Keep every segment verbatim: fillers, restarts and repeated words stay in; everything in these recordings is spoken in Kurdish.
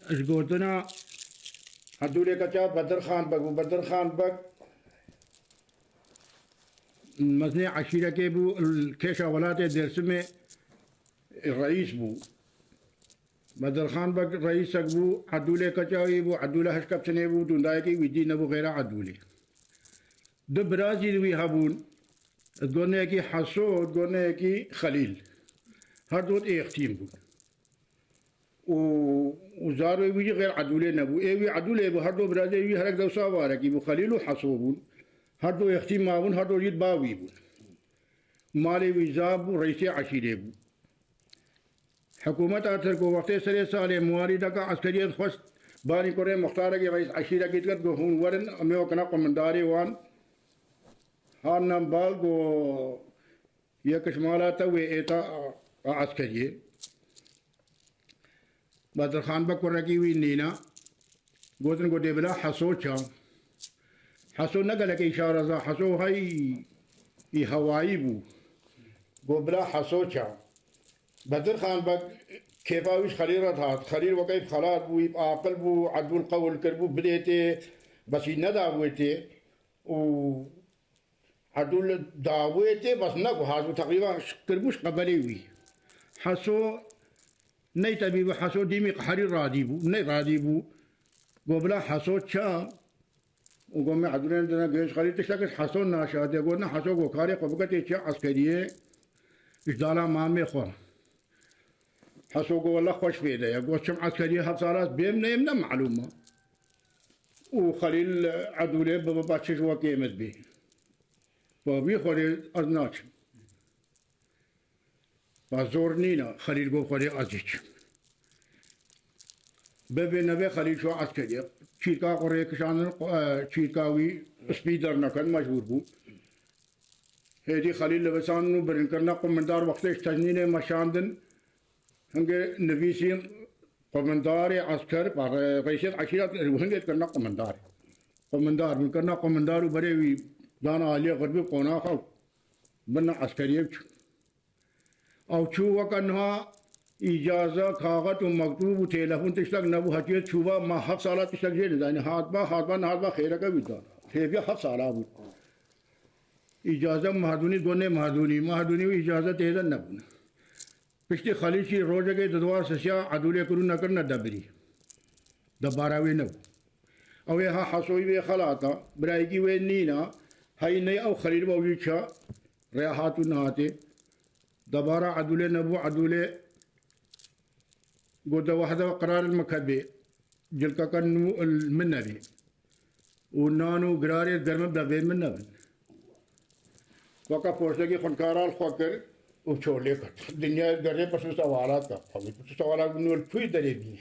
Ji gotina Abdûlê Keça Bedirxan Beg û Bedirxan Beg mezinê eşîrekê bû, li kêşa welatê Dêrsimê reîs bû. Bedirxan Beg reîsek bû, Abdûlê Keça wî bû, Abdûlê Heşkepçinê bû, dûndayekî wî dî nebû xêra Abdûlê. Du bira jî li wî hebûn, di goneyekî Heso, di goneyekî Xelîl. Her du êxtîm bûn. û, û zarê wî jî xêr Edûlê nebû. Ê wî Edûlê bû, her du birazê wî herek dewsa varekî bû. Xelîl û Heso bûn. Her du êxtî mabûn, her du jî ba wî bûn. Malê wî zaf bû, reîsê eşîrê bû. Hikûmeta Tirk û wextê serê salê muwarîdeka eskeriyê dixwest, banî kurê muxtarekî reîs eşîrekî diket, got, hûn werin, em ê wekine qumindarê wan. Hanan bal, got, Yek ji mala te wê êta a, a eskeriyê. Bedirxan Beg kurekî wî nîna. Gotin ku dê bila Heso ça. Heso ne gelekê şareza, Heso hey î hewayî bû. Got bila Heso ça. Bedirxan Beg kêfa wî ji Xelîl re dihat. Xelîl weke wî bi xelat bû, wî bi aqil bû, Edûl qewil kiribû bidê tê, bes wî nedabû tê. Û Edûl dawê tê, bes neguhaz bû, teqrîben kiribû ji qebelê wî. Heso neytebî bû, Heso dîmî qeherî radî bû, ney radî bû. Got, bila Heso ça? Û got, me Edûlên dine genç Xelîl tiştekî ji Heso naşa. Dê got, ne Heso got, karê xwe bike tê çi eskeriyê ji dala mamê xwe. Heso got, wele xweş pê de ye. Got, çim eskeriyê heft sala ez bêm neyêm ne malûm e. Û Xelîl Edûlê bibe ba çi ji wekê min bê. Ba wî xwedê ez naçim. Ba zor nîne, Xelîl got xwedê ez jî çim. Bibê nebê Xelîl çû eskeriyê. Çîrka xwe rêkişandin, e, çîrka wî spî derneket mecbûr bû. Hêdî Xelîl li visan û birinkirina qumindar wextê ji tejnînê meşandin, hingê nivîsîn qumindarê esker, re-, reîsê eşîret hingê dikirina qumindar. Qumindar, birinkirina qumindar û berê wî dan aliyê xirbî qonaxa û bina eskeriyê biçûn. Ew çû weke niha îcaze, kaxet û mektûb û telefon tiştek nebû, hetiye çûba ma heft sala tiştek jê nizanî. Hatba, hatba, nehatba xêreke wî dan. Hêviya heft sala bû. Îcaze Mahdûnî, gonê Mahdûnî. Mahdûnî û îcaze têde nebûn. Piştî Xelîl çî rojekê di dwar sisiya Edûlê kirû nekirine debirî. Debara wê nebû. Ew ê ha Hesoyî wê xelata, birayekî wê nîna, hey ney ew Xelîl ba wî ça, rêya hat û nehatê. Debara Edûlê nebû, Edûlê got de wehde qerar me ketbê. Cilkeke nû li min nebê. Û nan û girarê germin devê min nebin. Weke poştekî xwendkara li xwe kir û çolê kir. Dinya gerê pirsûsa welat kir. Xwedî pirsûsa welat nû li kuyê derê bîne.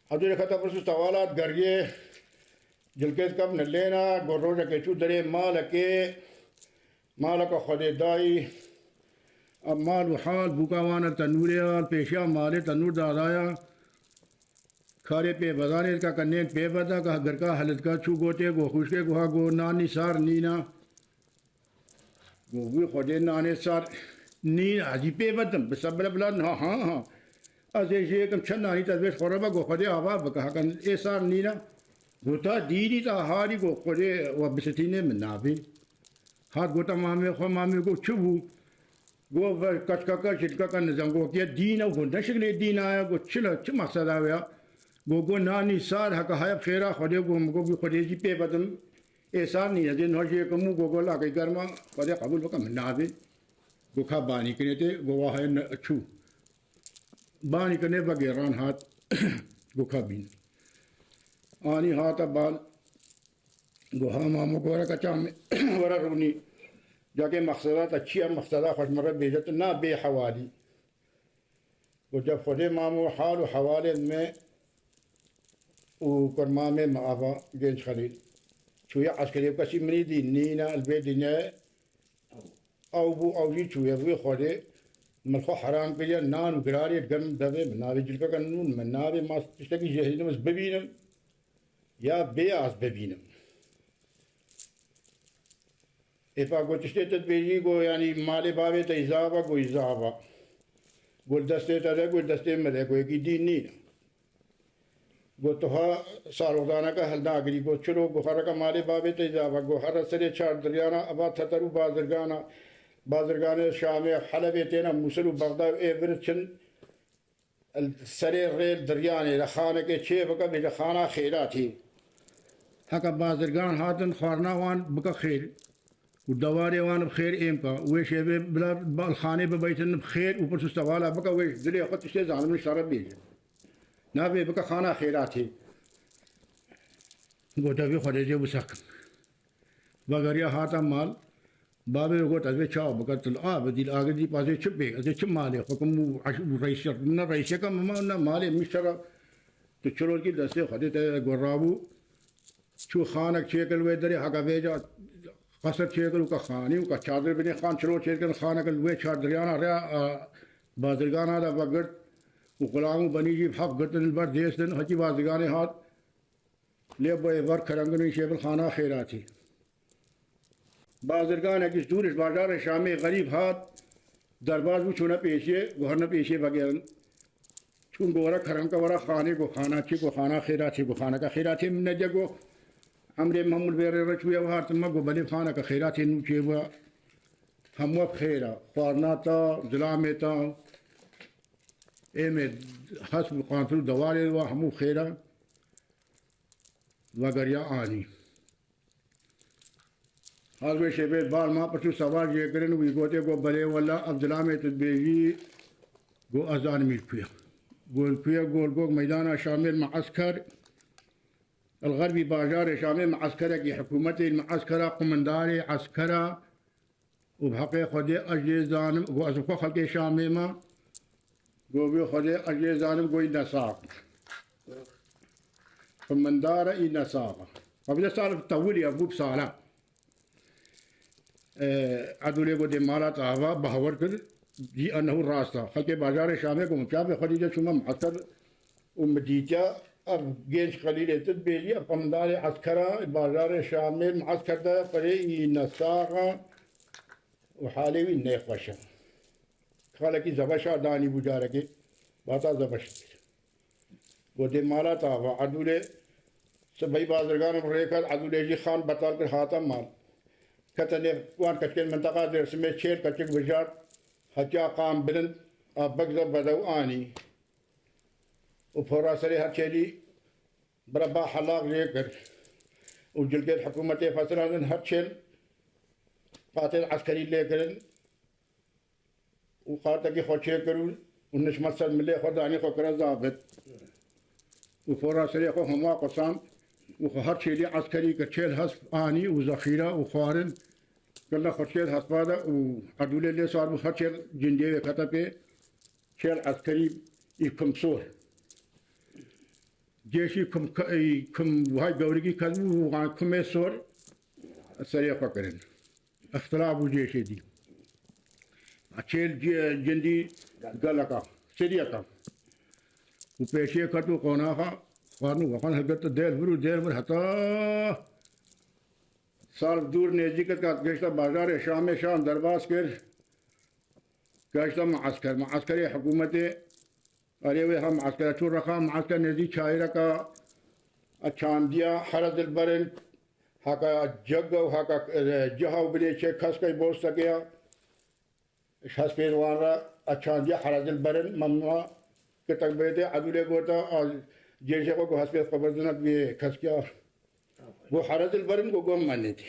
Hewdûrê kete pirsûsa welat geriyê cilkê dikevne lêna, got rojekê çû derê malekê, maleke Xwedê dayî, Ev mal û hal bûka wan e tenûrê ya, li pêşiya malê tenûr dadaya. Karê pêvedanê dike, ke nên pêveda, ke girka helidika çû gotê, got xwişkê, got ha, got nanî sar nîna. Got wî xwedê nanê sar nîna, ez jî pêvedim, bi sebire bila niha, ha, ha. Ez ê jê kim çend nanî te divê ji xwe re be, got xwedê ava bike, hekan ê sar nîna. Got ta dînî ta harî, got xwedê we bisitînê min nabî. Hat gota mamê xwe, mamê got çi bû? Got ve keçkeke, cilkeke nizam, got ye dîn e, got ne şiklê dîna ye, got çi le, çi mexseda wê ya? Got, got nanî sar, heke haya bi xêra Xwedê, got min got bi Xwedê jî pê bedim. Ê sar nîne, dê niha jê kim û got, got laqê germa, Xwedê qebûl bike min nabê. Got ka banî kinê tê, got wa heye ne çû. Banî kinê vegêran hat, got ka bîn. Anî hate bal, Got ha mamo, gore keça min, were rûnî. Cakê mexseda te çi ye, mexseda xwe ji min re bêje, tu na bê hewalî. Got cem Xwedê mamo, hal û hewalên me û kurmamê me ava, genç Xelîl. Çûye eskerê, kesî min îdî nîne li vê dinyayê. Ew bû, ew jî çûye, wî Xwedê min xwe heram kiriye, nan û girarê digel min devê min navê, cilkeke nûn min navê, ma tiştekî jêhînim ez bibînim, ya bê ez bibînim. Êpa got, tiştê te dibêjî, got, yanî malê bavê te îzava, got, îzava. Got, destê te de, got, destê min de, got, yekî dîn nîne. Got, tu ha sarokdaneke hilnagirî. Got, çilo? Got, hereke malê babê te zava. Got, here serê çar diryana eva teter û bazirgana. Bazirganê Şamê, Helebê têne Mûsil û Bexda û ê vir çin serê rê diryanê de xanekê çê bike, bêje xana xêratî. Heke bazirgan hatin, xwarina wan bike xêr û dewarê wan bi xêr êm ke. Wê şêvê bila balxanê bibeytin bi xêr û pirs û sevala bike, wê dilê xwe tiştê zanim şere bêje. Navê bike xana xêratê. Got, devê Xwedê jê wisa kim. Vegeriya hate mal. Bavê got, ez vê çawa bikim? Tu li av dî, li agir dî, ez ê çi bê? Ez ê çi malê xwe kim û eş-, û reysek, ne reyseka min ma, ne malê min şera. Tu çirokî destê Xwedê te gorabû. Çû xanek çêkir wê derê, heke vêca qesir çêkir û ke xanî û ke çadir binê xan çiro çêdikin, xanek li wê çar diryana rê, a, bazirgana de vegirt û xulam û benî jî bi hef girtin li ber dêstin, hekî bazirganê hat. Lê boyê ver kerengin û şêvil xana xêratî. Bazirganekî ji dûr ji bajarê Şamê xerîb hat, derbas bû, çûne pêşiyê, guherine pêşiyê vegerin. Çûn gore keremke were xanê, got, xana çi? Got, xana xêratî. Got, xaneke xêratî min nediye. Got, emrê min hemû li vê rê re çûye, we hartin me. Got, belê, xaneke xêratî nû çê we hemû xêr e. Xwarina ta, zilamê ta, êmê hesp û qantir û dewarê we hemû xêr e. Vegeriya anî. Hal wê şêvê bal ma pirs û seval jê kirin, wî gotê, got, belê wela, ev zilamê tu dibêjî, got, ez zanim î li ku ye. Got, li ku ye? Got, li gog meydana Şamê, li meesker, li xerbî bajarê Şamê meeskerekî hikûmetê, li meeskera qumindarê eskera, û bi heqê Xwedê ez jê zanim, got, ez bi xwe xelkê Şamê me, got, bi Xwedê ez jê zanim, got, î nesax. Qumindar e, î nesax e. Qebîle sal tewil ye, bû bi sala. E, Edûlê got, dê mala te ava, bawer kir, cî ennehu rast e. Xelkê bajarê Şamê got, min çavê xwe dîte, çûme meesker û min dîtiya, ev genç Xelîlê tu dibêjî, ev qumindarê eskera, bajarê Şamê, meesker de, perê î nesax e û halê wî nexweş e. Xalekî zebeşa danî bû carekê, bata zebeş dibêje. Got, dê mala te ava. Edûlê sibehî bazirgan bi rê ket, Edûlê jî xan betal kir, hate mal. Kete nêv wan keçikên minteqa Dêrsimê, çêl keçik bijart, hetiya Qam Bilind a Begza bedew anî. Û pora serê her çêlî bira ba helaq jê kir. Û cilkên hikûmetê fetirandin, her çêl qatên eskerî lê kirin. Û xartekî xwe çêkir û, û nişme ser milê xwe danî, xwe kire zabit. Û pora serê xwe hema qusand û xwe her çêlî eskerî kir, çêl hesp anî û zexîre û xwarin kirine xwe çêl hespa de û Edûlê lê sar bû, her çêl cindiyê wê kete pê, çêl eskerî î kum sor. Cêşî kum, kum, hay gewrikî ket bû û kumê sor serê xwe kirin. Îxtila bû cêşê dî. Çêl ci-, cindî geleka, seriyeka. Û pêşiyê ket û qonaxa xwarin û vexwan hilgirtin dêr vir û dêr vir heta sal dûr nêzîk ket, ket geşta bajarê Şamê, Şam derbas kir. Geşta meesker, meeskerê hikûmetê. Erê wê ha meesker çû reqa, meesker nêzî çayireka, e, çandiya, herez li berin, heka cega û heka, e, ciha û bilê çê keskey bostekê ya. Ji hespên wan re, e, çandiya, herez li berin, memnûa. Kitek bêdê, Edûlê gota, a, cêşê xwe ku hespê xwe berdinak vê keskiya. Got, herez li berin, got, got, menê tê.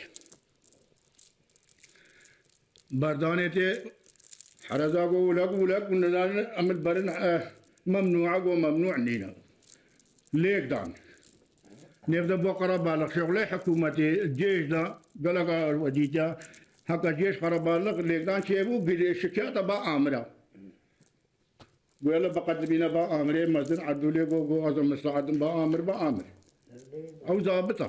Berdanê tê, hereza got, wilek, wilek, û nizanin, em li berin, eh, memnû e, got, memnû nîne. Lêk dan. Nêvde bo qerebalix, şexulê hikûmetê, cêş de, gelek a wedîtiya, heka cêş qerebalix, lêk dan çêbû, gilê şikiyata ba amira. Got, yala biqedimîne ba amirê mezin, Edûlê got, got, ez misteedin ba amir, ba amir. Ew zabit e.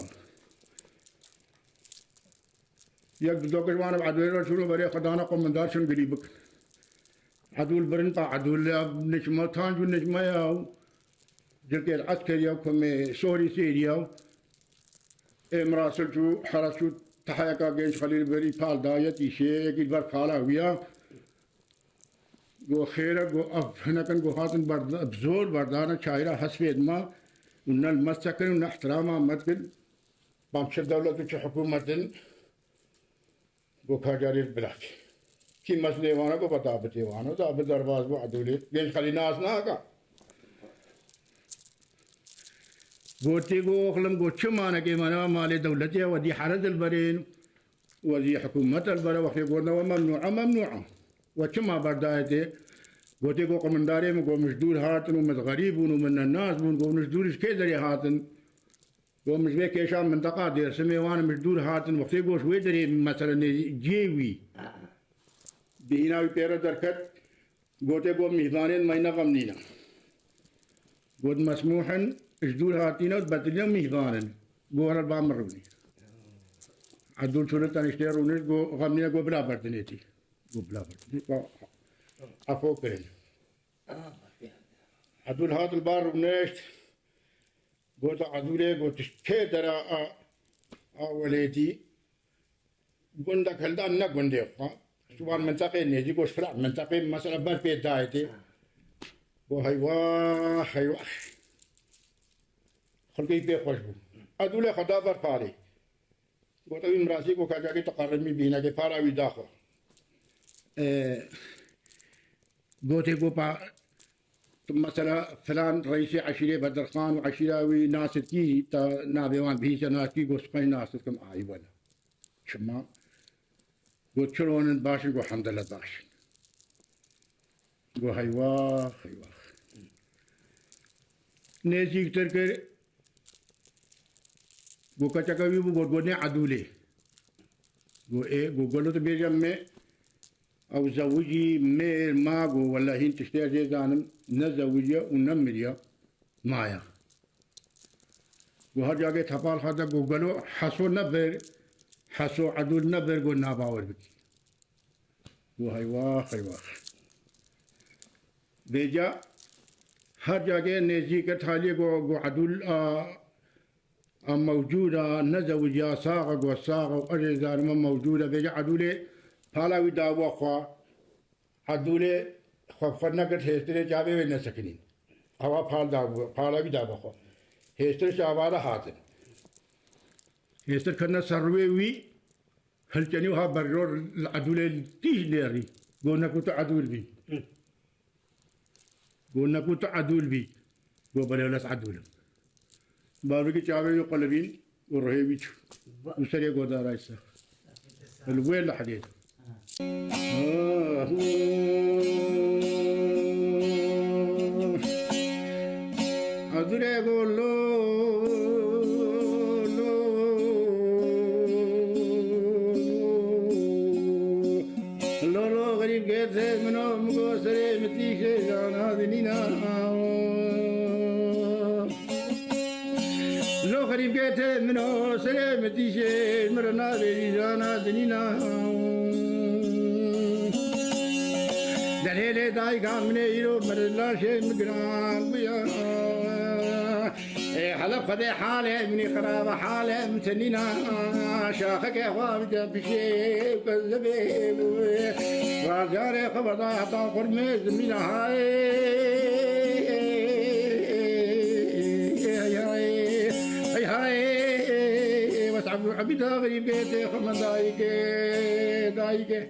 Yek di dokej wan bi Edûlê re çûn û berê xwe dane qumindar çûn girî bikin. Edûl birin ta Edûl ya nişma, tanc û nişma ya û cilkê eskerî ya, kumê sorî sêrî ya. Ê mirasil çû, heres çû, tehayeka genç Xelîl berî pal da, yetîşê, yekî li ber pala wî ya. Got, xêr e, got, ev hinekin, got, hatin ber-, bi zor berdane çayira hespê dima. û ne li me sekin û ne ihtirama me dikin. Bam çi dewlet û çi hikûmet in, go ka carê li bilakê. Kî mesulê wana go be dabitê wana, dabit derbas bû Edûlê. Genç xelî nas naka. Gotê go oxlim go çi manekê me ne malê dewletê ye, wedî here dilberên. Wezî hikûmet elbere wextê gotina we memnû e, memnû e. We çima berdayê tê? Gotê ku qimindarê min ku min ji dûr hatin û min xerîb bûn û min nenas bûn, ku min ji dûr ji kê derê hatin? Ku min ji vê kêşa minteqa Dêrsimê wan min ji dûr hatin, wextê ku ji wê derê mesela nê ciyê wî. Bihîna wî pê re derket, Gotê ku mîhdanên me ne xemnîne. Got mesmûh in, ji dûr hatîne û betilîne mîhdan in. Got were ba min rûnî. Edûl çûne teniştê rûnişt, got xemnîne, got bila berdinêtî. Got bila berdinêtî. Efo kirin. Edûl hat li ba rûnişt. Got Edûlê, got kê dera a, a welêtî. Gundek hildan ne gundê xwe. Ji wan minteqê nêzîk û ji fira minteqê mesela ber pê dayê tê. Go heywax, heywax. Xulkê wî pê xweş bû. Edûlê xwe da ber palê. Got ew mirasî ku kacakê tu qerimî bînekê pala wî da xwe. Ee, gotê ku pa, tu mesela filan reîsê eşîrê Bedirxan û eşîra wî nasirkî ta navê wan bihîse nasirkî, got spey nasirkim ayî wele. Çima? Got çiron in baş in, got hemdele baş in. Got heywax, heywax. Nêzîktir kir, got keçeke wî bû, got got nê Edûlê. Got ê, got gelo tu bêje me, ew zewicî mêr ma, got wele hîn tiştê ez ê zanim, ne zewiciye û ne miriye. Maya. Got her cagê tepal xwe de got gelo Heso nebir, Heso Edûl nebir, got nabawer bikî. Got heywax, heywax. Vêca her cagê nêzîk e taliyê got, got Edûl a, a mewcûd a, ne zewiciya sax e, got sax e, ez ê zanim e mewcûd e. Vêca Edûlê pala wî dawa xwe. Edûlê xwe bi xwe nekir, hêstirê çavê wê nesekinîn. Ewa pal da, pala wî da bi xwe. Hêstir çava de hatin. Hêstir ketine ser rûyê wî, hilkenî wiha berjor li Edûlê tîj nêrî. Got neku tu Edûl bî. Got neku tu Edûl bî. Got belê wele ez Edûl im. Bavêkî çavê wî qulibîn û ruhê wî çû. Û serê godarayî ser. Li wê lehzê de. Edûlê go lo, lo, lo, lo, xerîb kê te min o, min go serê min tîşê jana dinîna. Lo xerîbkê te min o, serê min tîşê, min re navêjî jana dinîna. Delhêlê dayika min ê îro, min re laşê min giran bûya. Ê hele Xwedê halê min ê xirab e, halê min tenîna. Şaxeke xwe bide pişê, kezebê bû. Bajarê xwe vedaya heta xurmê zimîna hay. Hey hay, hey hay, wes Ebdû Ebîd a xerîbê tê xwe me dayike, dayike.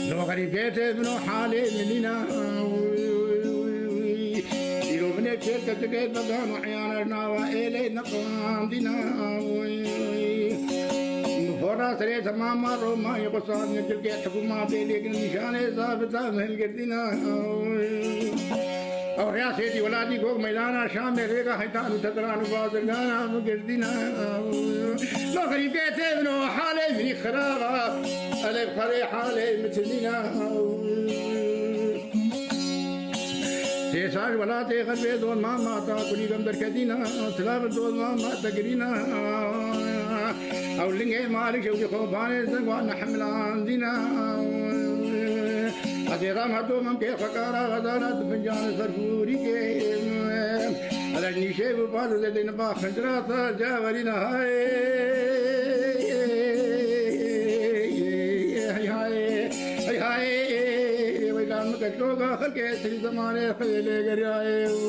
Lo xerîbê tê min o halê min nîna. Îro binê çêr keçikê bedan û eyan ez nava êlê neqandîna. Bi xora serê temama Romayê xwe sazine cilkê hikûmatê lêkin nîşanê zabita min hilgirdîna. Ew rêya sêdî welatî gog meydana Şamê rêga heytan û tezran û bazirgana min girdîna. Lo xerîbkê tê min o halê min xiraba. Elê xerê halê min tinîna. Sê sal welatê xerbê zon mama ta kunî gem derkedîna, silav zon mama te girîna. Ew lingê malik ew jî xobanê zengwan nehemlandîna. Ez ê ram her domem kê xwekara xezana tu fincanê serfûrî kê. Elek nîşê bi paz zedin ba xinjira sar caverîna hay. Hay hay, hay hay. Tekloka xelkê tî zemanê xwedê lê geriyayê û